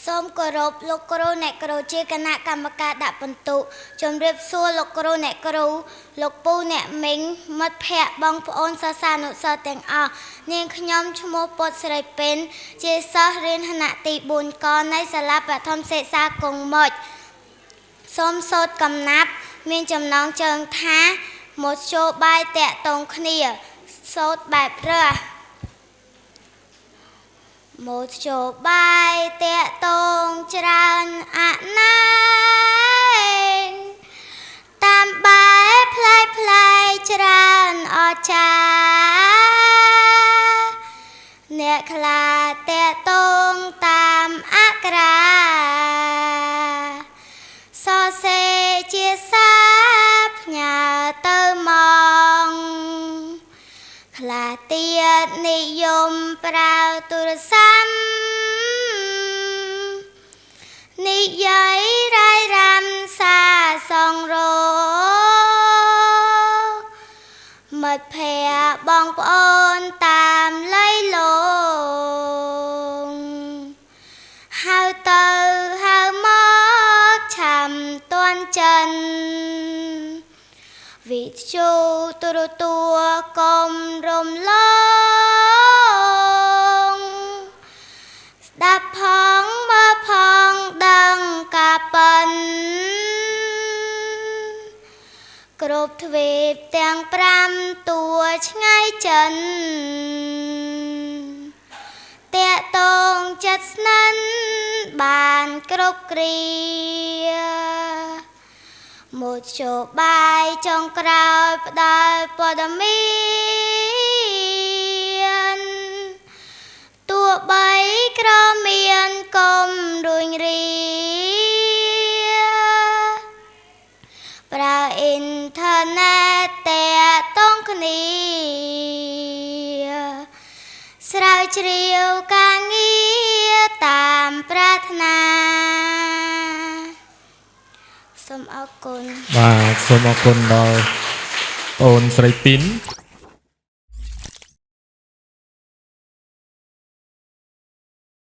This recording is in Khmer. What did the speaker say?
សូមគោរពលោកគ្រូអ្នកគ្រូជាគណៈកម្មការដាក់ពិន្ទុជំរាបសួរលោកគ្រូអ្នកគ្រូលោកពូអ្នកមីងមិត្តភ័ក្តិបងប្អូនសិស្សានុសិស្សទាំងអស់នាងខ្ញុំឈ្មោះពុតស្រីពេនជាសិស្សរៀនថ្នាក់ទី4កនៃសាលាបឋមសិក្សាគង់មុចសូមសូត្រកំណាព្យមានចំណងជើងថាមធ្យោបាយតាក់ទងគ្នាសូត្របែបរះមធ្យោបាយតាក់ទងច្រើនអណែកតាមបែបប្លែកប្លែកច្រើនអស្ចារ្យអ្នកខ្លះតាក់ទងតាមអក្រាសរសេរជាសារផ្ញើទៅមកខ្លះទៀតនិយមប្រើទូរស័ព្ទនិយាយរាយរំសារសងរមិត្តភ័ក្តិបងប្អូនតាមលៃលងហៅទៅហៅមកឆាំទាន់ចិនវិទ្យុទូរទស្សន៍កុំរំលងស្ដាប់ផងមើលផងដឹងការប៉ិនគ្រប់ទ្វីបទាំង5តួឆ្ងាយចិនតាក់ទងចិត្តស្និទ្ធបានគ្រប់គ្រាមធ្យោបាយចុងក្រោយផ្ដល់ព័ត៌មានទោះបីក្រមានកុំរួញរាប្រើអ៊ីនធឺណិតតាក់ទងគ្នាស្រាវជ្រាវការងារតាមប្រាថ្នាសូមអរគុណ បាទសូមអរគុណដល់អូនស្រីពីន។